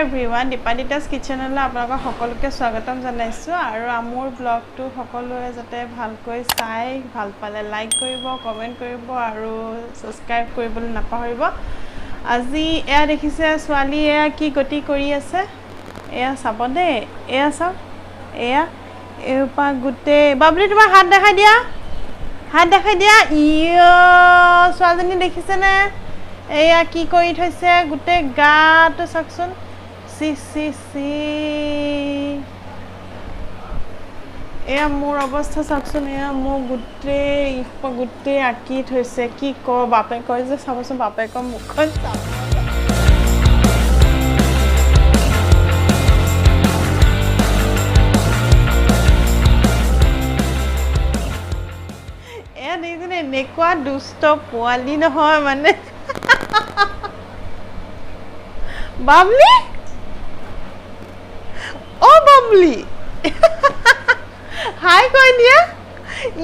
Everyone, দীপান্বিতাছ কিচেনলৈ আপোনালোকক সকলোকে স্বাগতম জনাইছোঁ। আৰু মোৰ ব্লগটো সকলোৱে যাতে ভালকৈ চাই ভাল পালে লাইক কৰিব, কমেণ্ট কৰিব আৰু ছাবস্ক্ৰাইব কৰিবলৈ নাপাহৰিব। আজি এয়া দেখিছে ছোৱালী এয়া কি গতি কৰি আছে, এয়া চাব দেই, এয়া চাওক, এয়া এইসোপা গোটেই। বাবলি তোমাৰ হাত দেখাই দিয়া, হাত দেখাই দিয়া। ইয় ছোৱালীজনী দেখিছেনে এয়া কি কৰি থৈছে, গোটেই গাটো চাওকচোন, চি চি চি। এয়া মোৰ অৱস্থা চাওকচোন, এয়া মোৰ গোটেই গোটেই আঁকি থৈছে। কি ক বাপেক কয় যে চাবচোন, বাপেকৰ মুখখন চাব। এয়া দেখিছেনে, এনেকুৱা দুষ্ট পোৱালি নহয় মানে। বাবলি, অ বাবলি, হাই কৈ দিয়া,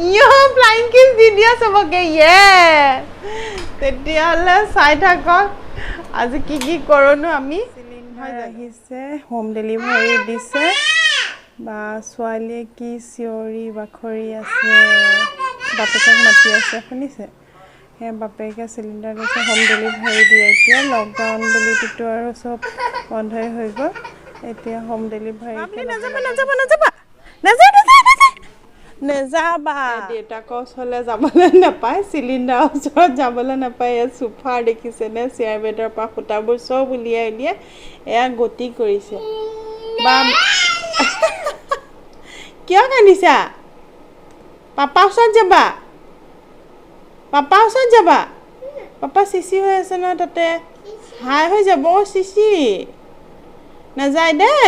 ইয় ফ্লাইং কিছ দি দিয়া চবকে। ইয়ে তেতিয়াহ'লে চাই থাকক আজি কি কি কৰোঁনো আমি। চিলিণ্ডাৰ আহিছে, হোম ডেলিভাৰী দিছে। বা ছোৱালীয়ে কি চিঞৰি বাখৰি আছে, বাপেকক মাতি আছে, শুনিছে? সেয়া বাপেকে চিলিণ্ডাৰ দিছে, হোম ডেলিভাৰী দিয়ে। এতিয়া লকডাউন বুলিতো আৰু চব বন্ধই হৈ গ'ল, এতিয়া হোম ডেলিভাৰী। নাযাবা নাযাবা নাযাবা নাযাবা নাযাবা, দেউতাকৰ ওচৰলৈ যাবলৈ নাপায়, চিলিণ্ডাৰৰ ওচৰত যাবলৈ নাপায়। এয়া চোফাৰ দেখিছেনে, চেয়াৰ বেডৰ পৰা সূতাবোৰ চব উলিয়াই উলিয়াই এয়া গতি কৰিছে। বা কিয় কান্দিছা? পাপা ওচৰত যাবা, পাপা ওচৰত যাবা। পাপা চিচি হৈ আছে নহয় তাতে, হাই হৈ যাব। চিচি নাযায় দেই,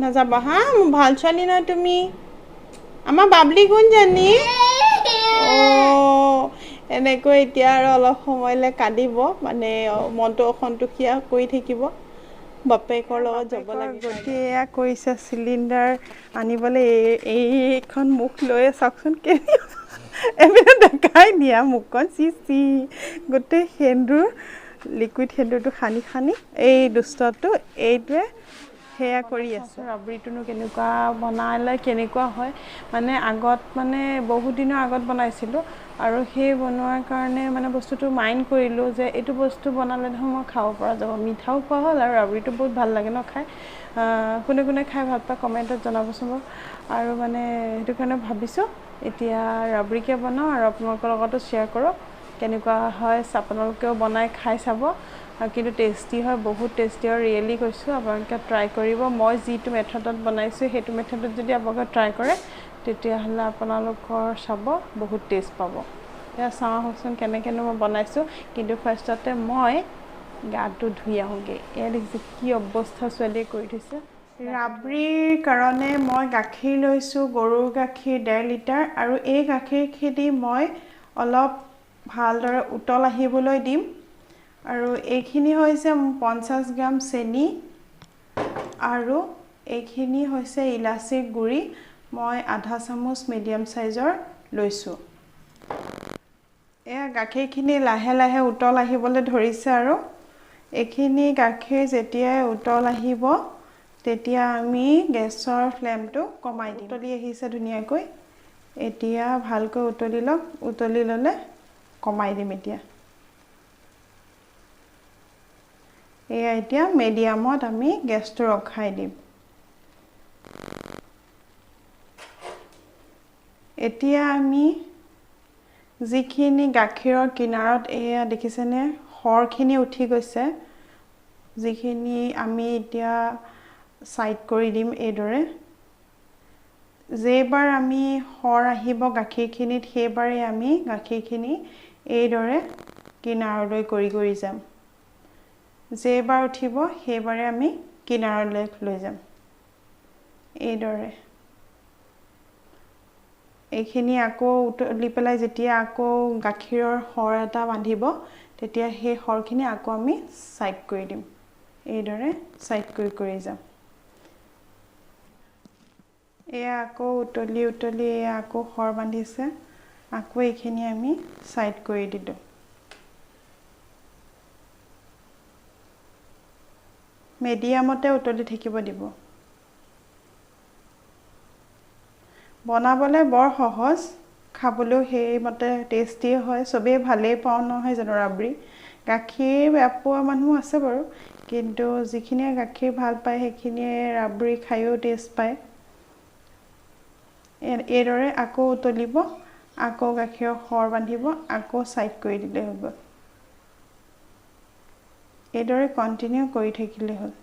নাযাবা হা, মোৰ ভাল ছোৱালী নহয় তুমি। আমাৰ বাবলি কোনজনী? অ' এনেকৈ এতিয়া আৰু অলপ সময়লৈ কান্দিব, মানে মনটো অসন্তোষীয়া কৰি থাকিব। বাপেকৰ লগত যাব লাগে। গতি এয়া কৰিছে চিলিণ্ডাৰ আনিবলৈ। এইখন মুখ লৈয়ে চাওকচোন, কেনেকুৱা এইপিনে দেখাই দিয়া মুখখন, চি চি। গোটেই সেন্দুৰ, লিকুইড সেন্দুৰটো সানি সানি এই দুষ্টটো এইটোৱে সেয়া কৰি আছে। ৰাবৰিটোনো কেনেকুৱা বনালে কেনেকুৱা হয়, মানে আগত মানে বহুত দিনৰ আগত বনাইছিলোঁ আৰু সেই বনোৱাৰ কাৰণে মানে বস্তুটো মাইণ্ড কৰিলোঁ যে এইটো বস্তু বনালে দেখোন মই খাব পৰা যাব। মিঠাও খোৱা হ'ল আৰু ৰাবৰিটো বহুত ভাল লাগে ন খাই। কোনে কোনে খাই ভাল পায় কমেণ্টত জনাবচোন বাৰু। আৰু মানে সেইটো কাৰণে ভাবিছোঁ এতিয়া ৰাবৰিকে বনাওঁ আৰু আপোনালোকৰ লগতো শ্বেয়াৰ কৰোঁ কেনেকুৱা হয়। আপোনালোকেও বনাই খাই চাব, কিন্তু টেষ্টি হয়, বহুত টেষ্টি হয়, ৰিয়েলি কৈছোঁ। আপোনালোকে ট্ৰাই কৰিব। মই যিটো মেথডত বনাইছোঁ সেইটো মেথডত যদি আপোনালোকে ট্ৰাই কৰে তেতিয়াহ'লে আপোনালোকৰ চাব বহুত টেষ্ট পাব। এতিয়া চাওঁ আহকচোন কেনেকৈনো মই বনাইছোঁ। কিন্তু ফাৰ্ষ্টতে মই গাটো ধুই আহোঁগৈ। এয়া দেখিছে কি অৱস্থা ছোৱালীয়ে কৰি থৈছে। ৰাবৰিৰ কাৰণে মই গাখীৰ লৈছোঁ, গৰুৰ গাখীৰ 1.5 লিটাৰ। আৰু এই গাখীৰখিনি মই অলপ ভালদৰে উতল আহিবলৈ দিম। আৰু এইখিনি হৈছে 50 গ্ৰাম চেনি আৰু এইখিনি হৈছে ইলাচীৰ গুড়ি, মই আধা চামুচ মিডিয়াম চাইজৰ লৈছোঁ। এয়া গাখীৰখিনি লাহে লাহে উতল আহিবলৈ ধৰিছে আৰু এইখিনি গাখীৰ যেতিয়াই উতল আহিব তেতিয়া আমি গেছৰ ফ্লেমটো কমাই দিম। উতলি আহিছে ধুনীয়াকৈ, এতিয়া ভালকৈ উতলি লওক। উতলি ল'লে কমাই দিম। এতিয়া এয়া এতিয়া মিডিয়ামত আমি গেছটো ৰখাই দিম। এতিয়া আমি যিখিনি গাখীৰৰ কিনাৰত এয়া দেখিছেনে সৰখিনি উঠি গৈছে, যিখিনি আমি এতিয়া ছাইড কৰি দিম এইদৰে। যেইবাৰ আমি সৰ আহিব গাখীৰখিনিত সেইবাৰেই আমি গাখীৰখিনি এইদৰে কিনাৰলৈ কৰি কৰি যাম। যেইবাৰ উঠিব সেইবাৰে আমি কিনাৰলৈ লৈ যাম এইদৰে। এইখিনি আকৌ উতলি পেলাই যেতিয়া আকৌ গাখীৰৰ সৰ এটা বান্ধিব তেতিয়া সেই সৰখিনি আকৌ আমি ছাইড কৰি দিম, এইদৰে ছাইড কৰি কৰি যাম। এয়া আকৌ উতলি উতলি এয়া আকৌ সৰ বান্ধিছে, আকৌ এইখিনি আমি ছাইড কৰি দিলোঁ। মিডিয়ামতে উতলি থাকিব দিব। বনাবলৈ বৰ সহজ, খাবলৈও সেইমতে টেষ্টি হয়, চবেই ভালেই পাওঁ নহয় জানো। ৰাবৰি গাখীৰ বেয়া পোৱা মানুহ আছে বাৰু, কিন্তু যিখিনিয়ে গাখীৰ ভাল পায় সেইখিনিয়ে ৰাবৰি খায়ো টেষ্ট পায়। এইদৰে আকৌ উতলিব, আকৌ গাখীৰৰ সৰ বান্ধিব, আকৌ ছাইড কৰি দিলেই হৈ গ'ল। এইদৰে কণ্টিনিউ কৰি থাকিলেই হ'ল।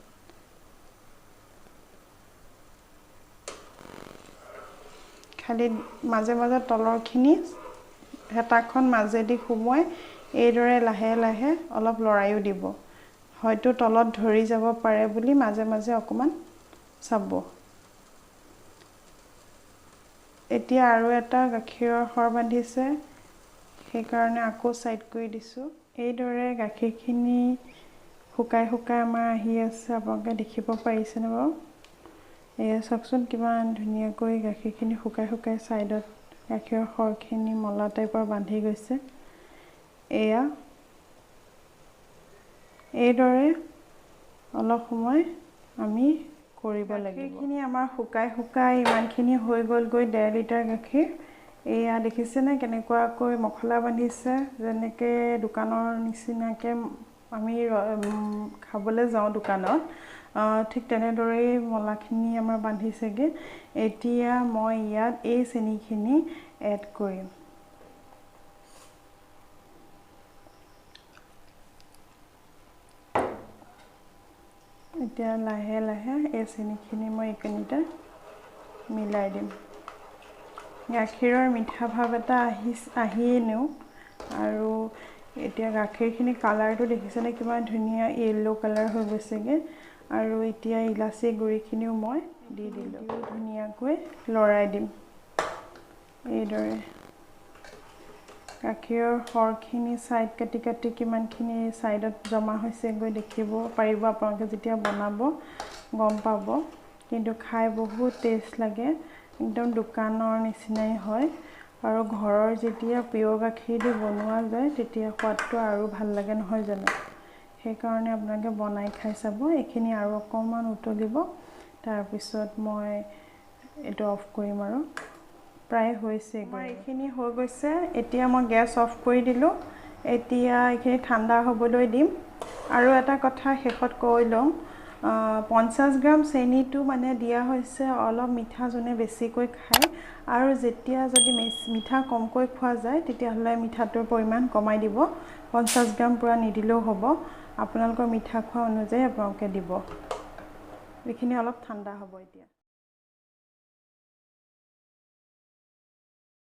খালি মাজে মাজে তলৰখিনি হেতাখন মাজেদি সুমুৱাই এইদৰে লাহে লাহে অলপ লৰায়ো দিব, হয়তো তলত ধৰি যাব পাৰে বুলি মাজে মাজে অকণমান চাব। এতিয়া আৰু এটা গাখীৰৰ সৰ বান্ধিছে, সেইকাৰণে আকৌ ছাইড কৰি দিছোঁ। এইদৰে গাখীৰখিনি শুকাই শুকাই আমাৰ আহি আছে, আপোনালোকে দেখিব পাৰিছেনে বাৰু? এয়া চাওকচোন কিমান ধুনীয়াকৈ গাখীৰখিনি শুকাই শুকাই ছাইডত গাখীৰৰ সৰখিনি মলা টাইপৰ বান্ধি গৈছে। এয়া এইদৰে অলপ সময় আমি কৰিব লাগিব। গাখীৰখিনি আমাৰ শুকাই শুকাই ইমানখিনি হৈ গ'লগৈ, 1.5 লিটাৰ গাখীৰ। এয়া দেখিছেনে কেনেকুৱাকৈ মখলা বান্ধিছে, যেনেকৈ দোকানৰ নিচিনাকৈ আমি খাবলৈ যাওঁ দোকানত, ঠিক তেনেদৰেই মলাখিনি আমাৰ বান্ধিছেগৈ। এতিয়া মই ইয়াত এই চেনিখিনি এড কৰিম। এতিয়া লাহে লাহে এই চেনিখিনি মই এইখিনিতে মিলাই দিম। গাখীৰৰ মিঠা ভাৱ এটা আহিয়েই আৰু এতিয়া গাখীৰখিনি কালাৰটো দেখিছেনে কিমান ধুনীয়া য়েল্ল' কালাৰ হৈ গৈছেগৈ। আৰু এতিয়া ইলাচি গুড়িখিনিও মই দি দিলোঁ, ধুনীয়াকৈ লৰাই দিম। এইদৰে গাখীৰৰ সৰখিনি ছাইড কাটি কাটি কিমানখিনি ছাইডত জমা হৈছেগৈ দেখিব পাৰিব আপোনালোকে, যেতিয়া বনাব গম পাব। কিন্তু খাই বহুত টেষ্ট লাগে, একদম দোকানৰ নিচিনাই হয়। আৰু ঘৰৰ যেতিয়া পিয়ৰ গাখীৰ দি বনোৱা যায় তেতিয়া সোৱাদটো আৰু ভাল লাগে নহয় জানো? সেইকাৰণে আপোনালোকে বনাই খাই চাব। এইখিনি আৰু অকণমান উতলিব, তাৰপিছত মই এইটো অফ কৰিম আৰু প্ৰায় হৈছে। এইখিনি হৈ গৈছে, এতিয়া মই গেছ অফ কৰি দিলোঁ। এতিয়া এইখিনি ঠাণ্ডা হ'বলৈ দিম। আৰু এটা কথা শেষত কৈ লওঁ, 50 গ্ৰাম চেনিটো মানে দিয়া হৈছে অলপ মিঠা যোনে বেছিকৈ খায়, আৰু যেতিয়া যদি মিঠা কমকৈ খোৱা যায় তেতিয়াহ'লে মিঠাটোৰ পৰিমাণ কমাই দিব, 50 গ্ৰাম পূৰা নিদিলেও হ'ব। আপোনালোকৰ মিঠা খোৱা অনুযায়ী আপোনালোকে দিব। এইখিনি অলপ ঠাণ্ডা হ'ব এতিয়া।